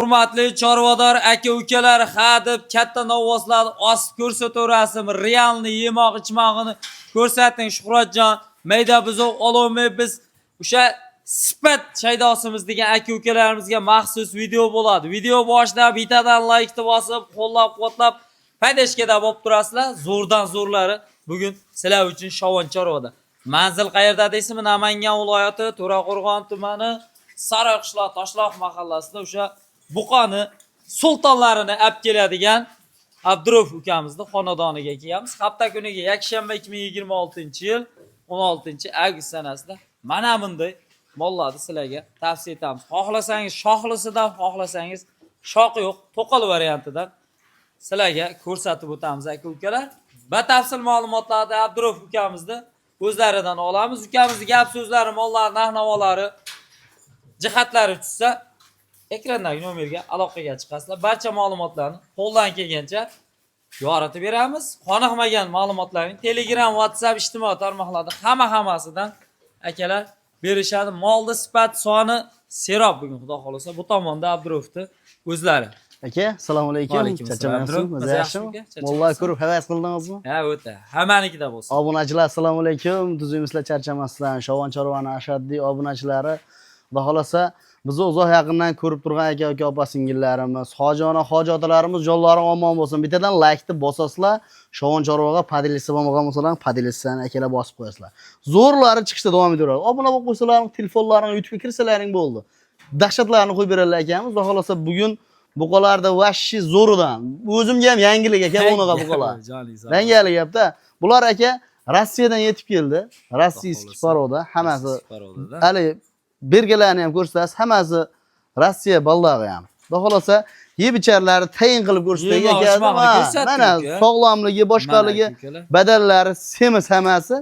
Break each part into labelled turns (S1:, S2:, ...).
S1: Hurmatli chorvador aka ukalar, ha deb katta novvoslarni osib ko'rsataverasizmi? Realni yemoq ichmog'ini ko'rsating, Shuhratjon. Mayda buzov ololmay biz o'sha sifat shaydosimiz degan aka ukalarimizga maxsus video bo'ladi. Video boshida bittadan laykni bosib, qo'llab-quvvatlab, поддержка da bo'lib turasizlar. Zo'rdan zo'rlari bugun sizlar uchun Shovon chorvada. Manzil qayerda deysizmi? Namangan viloyati, To'raqo'rg'on tumani, Saroyqishloq, Toshloq mahallasida o'sha buqani sultonlarini olib keladigan Abdurov ukamizni xonadoniga kelamiz. Hafta kuniga, yakshanba, 2026-yil 16 avgust sanasida mana bunday mollarni sizlarga tavsiya etamiz. Xohlasangiz shoxlisidan, xohlasangiz shoxi yo'q, to'qol variantidan sizlarga ko'rsatib o'tamiz, aka ukalar. Batafsil ma'lumotlarni Abdurov ukamizni o'zlaridan olamiz. Ukamizni gap so'zlari, mollar narx-navolari jihatlari tushsa, ekrandagi nomerga aloqaga chiqasizlar. Barcha ma'lumotlarni qo'ldan kelgancha yoritib beramiz. Qoniqmagan ma'lumotlarni Telegram, WhatsApp, ijtimoiy tarmoqlarda hammasidan akalar berishadi. Molni sifat soni serob bugun, xudo xohlasa. Bu tomonda Abdurovni o'zlari.
S2: Aka, assalomu alaykum.
S1: Va alaykum assalom.
S2: Charchamayapsizmi?
S1: Maza
S2: Maza
S1: yaxshimi
S2: yaxshimi?
S1: aka? Charchamayapsizmi?
S2: Mollar ko'rib havas qildingizmi?
S1: Ha, o'ta. Hammanikida bo'lsin.
S2: Obunachilar, assalomu alaykum. Tuzukmisizlar, charchamasdan. Shovon chorvani ashaddiy obunachilari. Xudo xohlasa, bizni uzoq yaqindan ko'rib turgan aka uka, opa singillarimiz, hoji ona, hoji otalarimiz, jonlari omon bo'lsin. Bittadan laykni bosasizlar, Shovon chorvaga поделиться bo'lmagan bo'lsalar, поделиться ni akalar bosib qo'yasizlar. Zo'rlari chiqishda davom etaveradi. Obuna bo'lib qo'ysalaring, telefonlaring YouTube'ga kirsalaring bo'ldi. Dahshatlarni qo'yib beradilar akamiz. Xudo xohlasa, bugun buqalarda ваще zo'ridan. O'zimga ham yangilik aka bunaqa buqalar.
S1: Joning sog'.
S2: Rangalik gapda. Bular aka Rossiyadan yetib keldi. Российский порода, hammasi.
S1: Порода da.
S2: Hali belgilarini ham ko'rsatasiz, hammasi Rossiya baldog'i ham. Xudo xohlasa, yeb icharlari tayin qilib ko'rsatdik
S1: Yemoq
S2: aka.
S1: ichmog'ini
S2: Ha,
S1: ko'rsatdik
S2: mana
S1: aka.
S2: sog'lomligi, boshqaligi,
S1: Mana aka ukalar.
S2: badanlari semiz hammasi.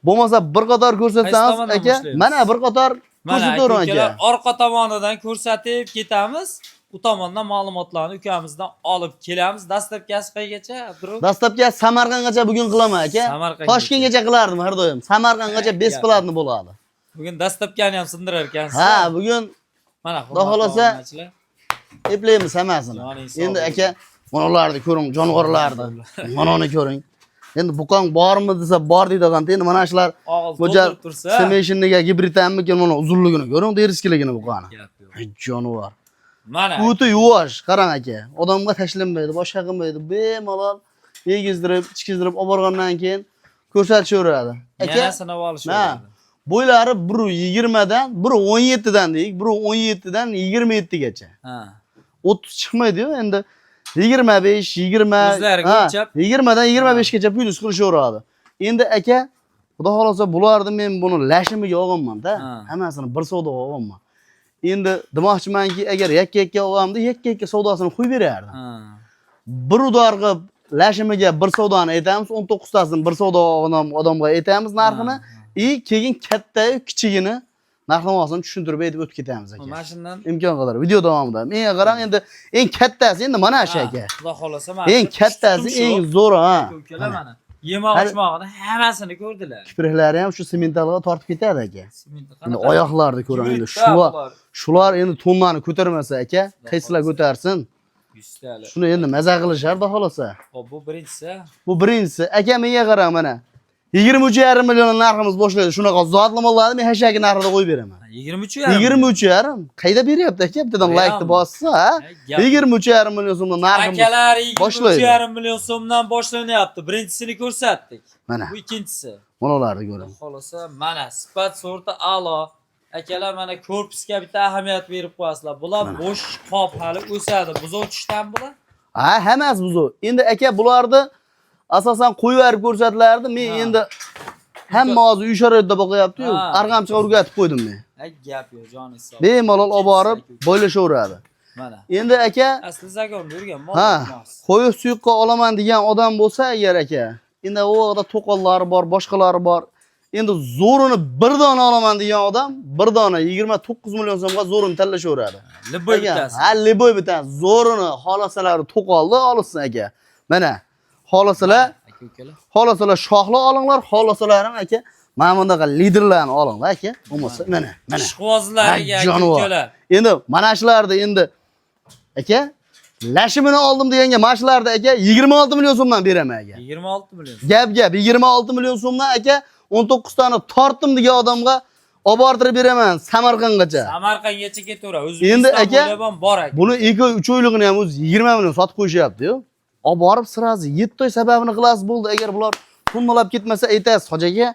S2: Bo'lmasa bir qator ko'rsatsangiz
S1: tomondan
S2: aka,
S1: boshlaymiz?
S2: Mana bir qator
S1: Mana aka
S2: ko'rsatavering
S1: ukalar,
S2: aka.
S1: orqa tomonidan ko'rsatib ketamiz. U tomondan ma'lumotlarni ukamizdan olib kelamiz. Dastlabkisi qaygacha, Abdurov?
S2: Dastlabki Samarqandgacha bugun qilaman aka.
S1: Samarqandgacha.
S2: Toshkentgacha qilardim har doim. Samarqandgacha бесплатно bo'ladi.
S1: Bugun dastlabkani ham sindirar ekansiz.
S2: Ha, bugun
S1: Mana
S2: Xudo xohlasa,
S1: obunachilar.
S2: eplaymiz hammasini.
S1: Joning sog'
S2: Endi
S1: bo'lsin.
S2: aka, mana ularni ko'ring, jonivorlarni. Mana uni ko'ring. Endi buqon bormi desa, bor deydigan. Endi mana shular
S1: Og'iz
S2: bu
S1: to'ldirib tursa.
S2: Смешанный ga gibridamikin, mana uzunligini ko'ring, дерзкий ligini buqani.
S1: Gap yo'q.
S2: Ay, jonivor.
S1: Mana
S2: O'ta yuvosh, qarang aka. Odamga tashlanmaydi, boshqa qilmaydi. Bemalol yegizdirib, ichkizdirib olib borgandan keyin ko'rsatishaveradi. Aka,
S1: yana sinab olish.
S2: Ha. Bo'ylari 1.20 dan, 1.17 dan deylik, 1.17 dan 27 gacha.
S1: Ha.
S2: 30 chiqmaydi-yu, endi 25, 20,
S1: O'zlariga
S2: ha,
S1: o'lchab.
S2: 20 dan 25 gacha plyus qilishaveradi. Endi aka, xudo xohlasa, bularni men buni lashimiga olganman-da.
S1: Ha.
S2: Hammasini bir savdoga olganman. Endi demoqchimanki, agar yakka-yakka olganimda, yakka-yakka savdosini qo'yib berardim.
S1: Ha.
S2: Bir удар qilib lashimiga bir savdoni aytamiz, 19 tasini bir savdo olgan odamga aytamiz narxini и keyin katta-yu kichigini narx-navosini tushuntirib aytib o'tib ketamiz aka.
S1: Mana shundan
S2: Imkon qadar video davomida. Menga qarang, endi eng kattasi endi mana shu
S1: Ha,
S2: aka.
S1: Xudo xohlasa mana.
S2: Eng kattasi, eng zo'ri, ha.
S1: Ukalar, mana. Yemoq ichmog'ini hammasini ko'rdilar.
S2: Kipriklari ham shu sementalga tortib ketadi aka.
S1: Simenti
S2: Endi
S1: qanaqa?
S2: oyoqlarni ko'ring endi
S1: Gibridda
S2: shular
S1: bular.
S2: Shular endi tonnani ko'tarmasa aka, qaysilar ko'tarsin?
S1: Yuztali.
S2: Shuni endi maza qilishar xudo xohlasa.
S1: Hop, bu birinchisi.
S2: Bu birinchisi. Aka, menga qarang, mana. 23,5 million narximiz boshlaydi. Shunaqa zotli mollarni men hashaki narxida qo'yib beraman.
S1: 23,5.
S2: 23,5. Qayda beryapti aka? Bittadan
S1: Realmi?
S2: laykni bossa, ha?
S1: Gap.
S2: 23,5 million so'mdan narximiz
S1: Akalar,
S2: boshlaydi.
S1: 23,5 million so'mdan boshlanyapti. Birinchisini ko'rsatdik.
S2: Mana.
S1: Bu ikkinchisi.
S2: Mana ularni ko'ring.
S1: Xohlasa, mana sifat sorti a'lo. Akalar, mana korpusga bitta ahamiyat berib qo'yasizlar. Bular bo'sh qop, hali o'sadi. Buzov tushdan bular.
S2: Ha, hammasi buzov. Endi aka, bularni asosan qo'yib berib ko'rsatilardi. Men endi hamma hozir uy sharoitida boqyapti-yu.
S1: Ha.
S2: Arg'amchiga o'rgatib qo'ydim men.
S1: Ay, gap yo'q, joningiz sog'.
S2: Bemalol olib borib boylashaveradi.
S1: Mana.
S2: Endi aka,
S1: Asli закорм da yurgan mol.
S2: ha,
S1: Demoqsiz.
S2: qo'yiq suyuqqa olaman degan odam bo'lsa agar aka, endi u yoqda to'qollari bor, boshqalari bor. Endi zo'rini bir dona olaman degan odam bir dona 29 million so'mga zo'rini tanlashaveradi.
S1: Любой
S2: Aka,
S1: bittasi.
S2: ha, любой bittasi. Zo'rini xohlasalar to'qolni olsin aka. Mana, xohlasalar
S1: Aka ukalar.
S2: xohlasalar shoxli olinglar, xohlasalar ham aka. Mana bunaqa liderlarni olinglar aka. Bo'lmasa mana, mana.
S1: Ishqibozlariga aka
S2: Jonivor.
S1: ukalar.
S2: Endi mana shularni endi aka lashimini oldim deganga mana shularni aka 26 million so'mdan beraman aka.
S1: 26 million.
S2: Gap gap 26 million so'mdan aka 19 tani tortdim degan odamga olib bortirib beraman Samarqandgacha.
S1: Samarqandgacha ketaveradi.
S2: Endi
S1: O'zbekiston
S2: aka,
S1: bo'ylab ham bor aka.
S2: Buni 2-3 oylig'ini ham o'zi 20 million sotib qo'yishyapti-yu. Olib borib sirazi 7 oy sababini qilasiz bo'ldi. Agar bular tonnalab ketmasa aytasiz hoji aka,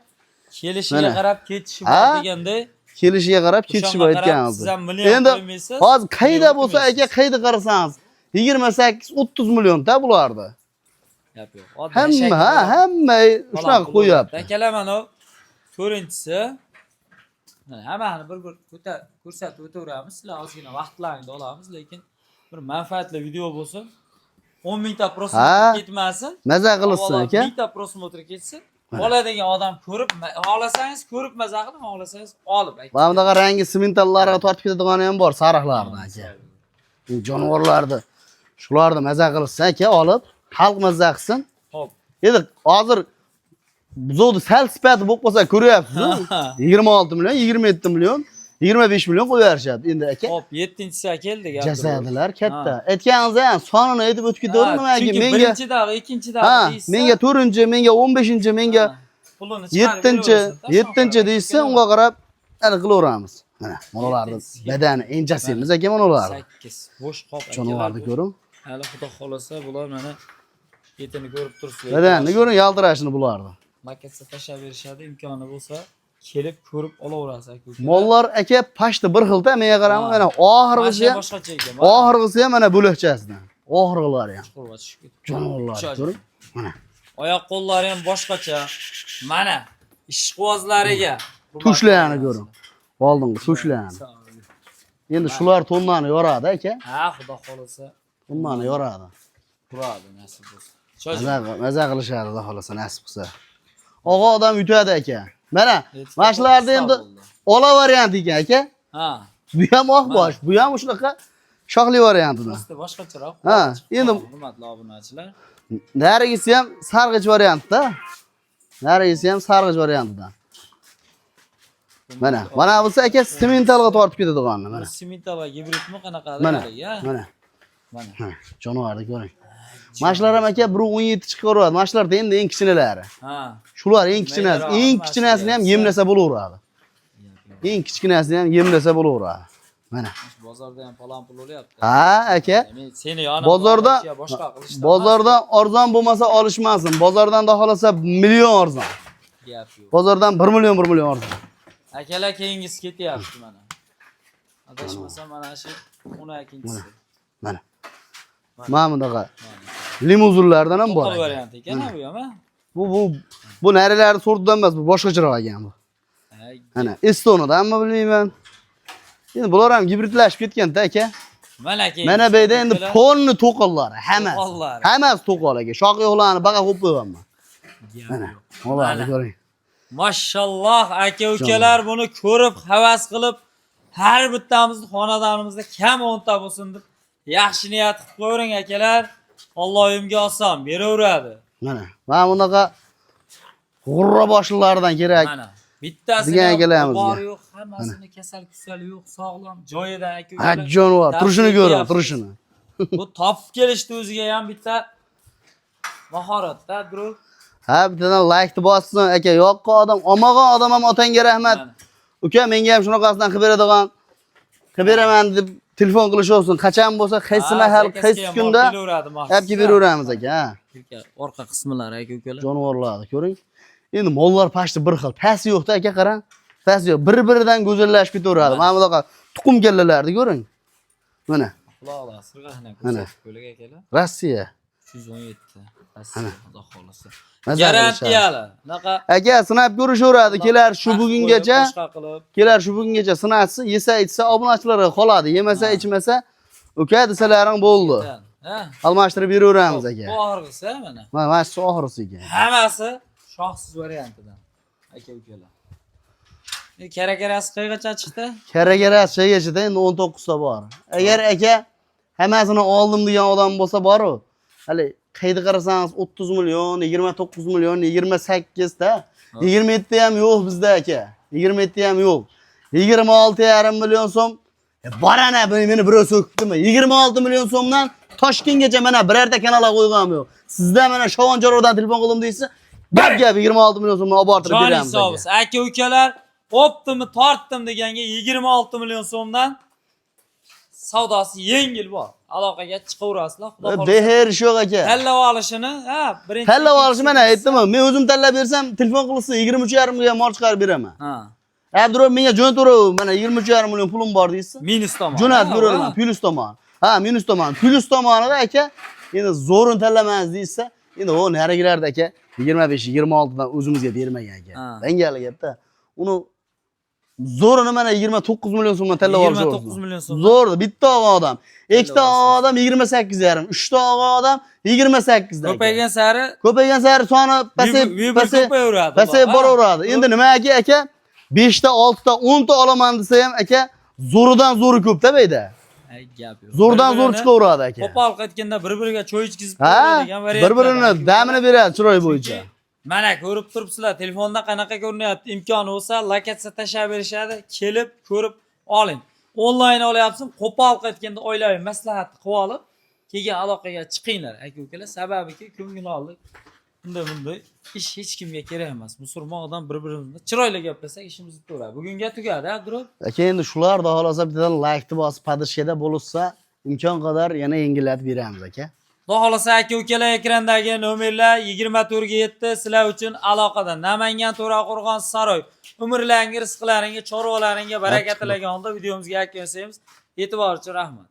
S1: Kelishiga
S2: Mana.
S1: qarab ketishi
S2: Ha?
S1: bor deganda,
S2: kelishiga qarab ketishi bor
S1: O'shanga qarab
S2: aytganmiz.
S1: siz ham million
S2: Endi
S1: qo'ymaysiz,
S2: hozir qayda
S1: million
S2: bo'lsa aka,
S1: o'tmaysiz.
S2: qayda qarasangiz 28-30 million-da bulardi.
S1: Gap yo'q. Oddiy
S2: Hamma,
S1: shakl
S2: ha,
S1: bilan
S2: hamma shunaqa
S1: falan
S2: qo'yyapti.
S1: Akalar mana to'rtinchisi. Mana hammani bir-bir ko'rsatib o'taveramiz. Sizlar ozgina vaqtlaringni olamiz, lekin bir manfaatli video bo'lsin. 10 mingta
S2: Ha.
S1: просмотр ketmasin.
S2: Maza qilishsin
S1: Avvalo
S2: aka.
S1: Mingta просмотр ketsin. Oladigan odam ko'rib, xohlasangiz ko'rib maza qilib, xohlasangiz olib. Aka.
S2: Mana bunaqa rangi simentallarga tortib ketadigani ham bor, sariqlardan aka. Bu jonivorlarni shularni maza qilishsin aka, olib, xalq maza qilsin.
S1: Xo'p.
S2: Endi hozir buzovni sal sifati bo'lib qolsa ko'ryapsiz. 26 million, 27 million, 25 million qo'yib berishyapti. Endi aka
S1: Xo'p, 7-inchisi keldi. Gap
S2: jasadlar katta. Aytganingiz ham sonini aytib o'tib ketaverin nimaga
S1: Chunki
S2: menga
S1: birinchi davra, ikkinchi davra
S2: ha,
S1: deyishsa,
S2: menga 4-chi, menga 15-chi, menga
S1: ha, pulini chiqarib
S2: 7-chi,
S1: beraversin-da,
S2: 7-chi deyishsa, unga qarab hali qilaveramiz. Mana, manalarni
S1: Yettinchisiga.
S2: badani enchasi emiz aka manalarni.
S1: 8 bo'sh qop akalar.
S2: Jonivorni ko'ring.
S1: Hali xudo xolasa bular mana etini ko'rib turibsizlar.
S2: Badanini ko'ring, yaltirashini bularni.
S1: Makatsa tashlab berishadi, imkoni bo'lsa kelib ko'rib olaverasiz aka. Ukalar.
S2: Mollar aka pashti bir xilda, menga qarama,
S1: Ha.
S2: mana
S1: Mana
S2: oxirgisi
S1: shu
S2: ham,
S1: boshqacha ekan.
S2: oxirgisi ham mana bo'lakchasidan. Oxirgilari ham.
S1: Chuqurga tushib ketdi.
S2: Jonivorlarni
S1: Tushadi.
S2: ko'ring. Mana
S1: Oyoq qo'llari ham boshqacha. Mana ishqibozlariga.
S2: tushlarni ko'ring. Oldingi tushlarni. Endi shular tonnani yoradi aka.
S1: Ha, xudo xolasa
S2: Tonnani yoradi.
S1: turadi nasib bo'lsa. Cho'zi.
S2: Maza qilishadi xudo xolasa nasib qilsa. Og'a odam yutadi aka. Mana
S1: Yettita
S2: mana shularni endi
S1: bo'ldi.
S2: ola variant ekan aka.
S1: Ha.
S2: Bu ham oq bosh, bu ham shunaqa shoxli variantidan.
S1: Pasti boshqacharoq.
S2: Ha, endi-
S1: hurmatli obunachilar.
S2: Narigisi ham sarg'ich variantda. Narigisi ham sarg'ich variantidan. Mana, mana bo'lsa aka sementalga tortib ketadigan mana.
S1: Simentava gibridmi qanaqa
S2: Mana,
S1: ya?
S2: mana.
S1: Mana.
S2: Ha, jonivorni ko'ring. Mana shular ham aka 1.17 chiqaveradi. Mana shular endi eng kichkinalari.
S1: Ha.
S2: Shular eng kichkinasi,
S1: Maydaroq,
S2: eng
S1: mana
S2: kichkinasini ham
S1: shu
S2: yemlasa bo'laveradi. Eng kichkinasini ham yemlasa bo'laveradi. Mana.
S1: Bozorda ham falon pul bo'lyapti.
S2: Ha, aka.
S1: Men seni yonimda
S2: Bozorda
S1: boshqa qilishdan
S2: bozordan arzon bo'lmasa olishmasin. Bozordan da xohlasa million arzon.
S1: gap yo'q.
S2: Bozordan 1 million 1 million arzon.
S1: Akalar keyingisi ketyapti mana. Adashmasam mana shu 12-inchisi.
S2: Mana. Mana bunaqa limuzunlardan ham bor.
S1: To'qol
S2: Aka.
S1: variant ekan ha bu ham ha.
S2: Bu narilarni sortidan emas, bu boshqacharoq ekan bu.
S1: Ha,
S2: Mana Estoniyadanmi bilmayman. Endi bular ham gibridlashib ketgan-da aka.
S1: Mana keyingisi.
S2: Mana bu yerda endi
S1: Akalar,
S2: polni to'qollari hammasi.
S1: To'qollari.
S2: Hammasi to'qol aka. Shoxi yo'qlarni baqa qo'yib qo'yganman.
S1: gap
S2: Mana,
S1: yo'q.
S2: ularni
S1: Mana.
S2: ko'ring.
S1: Mashalloh aka ukalar buni ko'rib havas qilib har bittamizni xonadonimizda kam 10 ta bo'lsin deb yaxshi niyat qilib qo'ying akalar. Allohimga oson beraveradi.
S2: Mana, mana bunaqa g'urra boshlilardan kerak.
S1: Mana bittasini
S2: Degan akalarimizga.
S1: bor yo'q, hammasini kasal kusal yo'q, sog'lom joyida aka
S2: Ha,
S1: ukalar.
S2: jonivor, turishini
S1: Tavsiya
S2: ko'ring,
S1: etyapmiz.
S2: turishini.
S1: Bu topib kelishdi o'ziga ham bitta mahoratda, bro.
S2: Ha, bittadan like bossin aka. Yo'qqa odam, olmagan odam ham otangga rahmat.
S1: Mana.
S2: Uka menga ham shunaqasidan qilib beradigan qilib beraman deb telefon qilisholsin. Qachon bo'lsa, qaysi
S1: Ha,
S2: mahal,
S1: zakazga
S2: qaysi
S1: ham
S2: kunda
S1: olib kelaveradi maxsus.
S2: olib kelib beraveramiz aka. Ha.
S1: Orqa qismlari aka ukalar.
S2: Jonivorlarni ko'ring. Endi mollar pashti bir xil. Pasti yo'qda aka qarang. Pasti yo'q. Bir-biridan go'zallashib ketaveradi. Mana bunaqa tuxum kallalarni ko'ring. Mana
S1: Quloqlar sirg'ahna
S2: Mana.
S1: ko'rsatib qo'ylik akalar.
S2: Rossiya.
S1: 317. Rossiya, xudo xolasa.
S2: Maza
S1: Garantiyali. Unaqa
S2: Aka sinab ko'rishaveradi. Kelar shu bugungacha,
S1: boshqa qilib
S2: kelar shu bugungacha sinatsi, yesa ichsa obunachilarga qoladi. Yemasa ichmasa uka desalaring bo'ldi.
S1: Ha?
S2: Almashtirib beraveramiz aka.
S1: Bu oxirgisi mana.
S2: Mana shu oxirisi ekan.
S1: Hammasi shoxsiz variantidan. Aka ukalar. Karakarasi qayergacha chiqdi?
S2: Karakarasi shegachida endi 19 ta bor. Agar aka hammasini oldim degan odam bo'lsa bor-u. Hali Qayda qarasangiz 30 million, 29 million, 28 da. 27 ham yo'q bizda aka. 27 ham yo'q. 26,5 million so'm. Borana meni birov so'kibdimi? 26 million so'mdan Toshkentgacha mana birorta kanalga qo'yganim yo'q. Sizda mana Shovon Chorvadan telefon qildim deysiz. Gap gap 26 million so'mdan olib bortirib
S1: Joning
S2: beramiz.
S1: sog'
S2: Aka.
S1: bo'lsin. Aka ukalar, optimi tortdim deganga 26 million so'mdan savdosi yengil bor. Aloqaga chiqaverasizlar. Xudo xohlasa.
S2: Beher ish yo'q aka.
S1: Tanlab olishini, ha, birinchi
S2: Tanlab olish mana aytdimmi? Men o'zim tanlab bersam, telefon qilsa 23,5 ga mol chiqarib beraman.
S1: Ha.
S2: Abdurov menga jo'nataverib, mana 23,5 million pulim bor deysiz.
S1: Minus tomon.
S2: Jo'natib
S1: Ha,
S2: beraman,
S1: ha.
S2: plyus tomon. Ha, minus tomon. Plyus tomonida aka, endi zo'rini tanlamaymiz deysa, endi o narigilarda aka 25, 26 dan o'zimizga bermagan aka.
S1: Ha.
S2: Dangali gapda. Uni zo'rini mana 29 million so'mdan tanlab olish
S1: 29 million so'mdan.
S2: Zo'rdi, bitta olgan odam. Ikkita
S1: olasiz.
S2: olgan odam 28,5, uchta olgan odam 28 dan.
S1: Ko'paygan sari
S2: Ko'paygan sari soni pasayib
S1: vibr
S2: pasayib
S1: ko'payaveradi.
S2: pasayib
S1: Ha.
S2: boraveradi. Endi nimaga aka 5 ta, 6 ta, 10 ta olaman desa ham aka zo'ridan zo'ri ko'p-da bu yerda.
S1: Ay, gap yo'q.
S2: Zo'rdan zo'r
S1: Bir-birini
S2: chiqaveradi aka.
S1: Qo'pol qaytganda bir-biriga choy ichkizib
S2: Ha,
S1: qo'yadigan variantlar
S2: bir-birini
S1: bor.
S2: damini beradi chiroy bo'yicha.
S1: Mana ko'rib turibsizlar, telefonda qanaqa ko'rinyapti, imkoni bo'lsa lokatsiya tashlab berishadi, kelib ko'rib oling. Onlayn olyapsan, qo'pol qaytganda oilaviy maslahat qilib olib, keyin aloqaga chiqinglar aka ukalar. Sababiki ko'ngil oldik. Bunday bunday ish hech kimga kerak emas. Musulmon odam bir-birimizni chiroyli gaplasak ishimiz bitaveradi. Bugunga tugadi, Abdurov.
S2: Aka endi shular da xohlasa bittadan laykni bosib podishkada bo'lsa, imkon qadar yana yengillatib beramiz aka.
S1: Xudo xohlasa aka ukalar ekrandagi nomerlar 24 ga 7 sizlar uchun aloqada. Namangan, To'raqo'rg'on, Saroy. Umrlaringga, rizqlaringga, chorvalaringga baraka tilagan holda videomizga yakun yasaymiz. E'tibor uchun rahmat.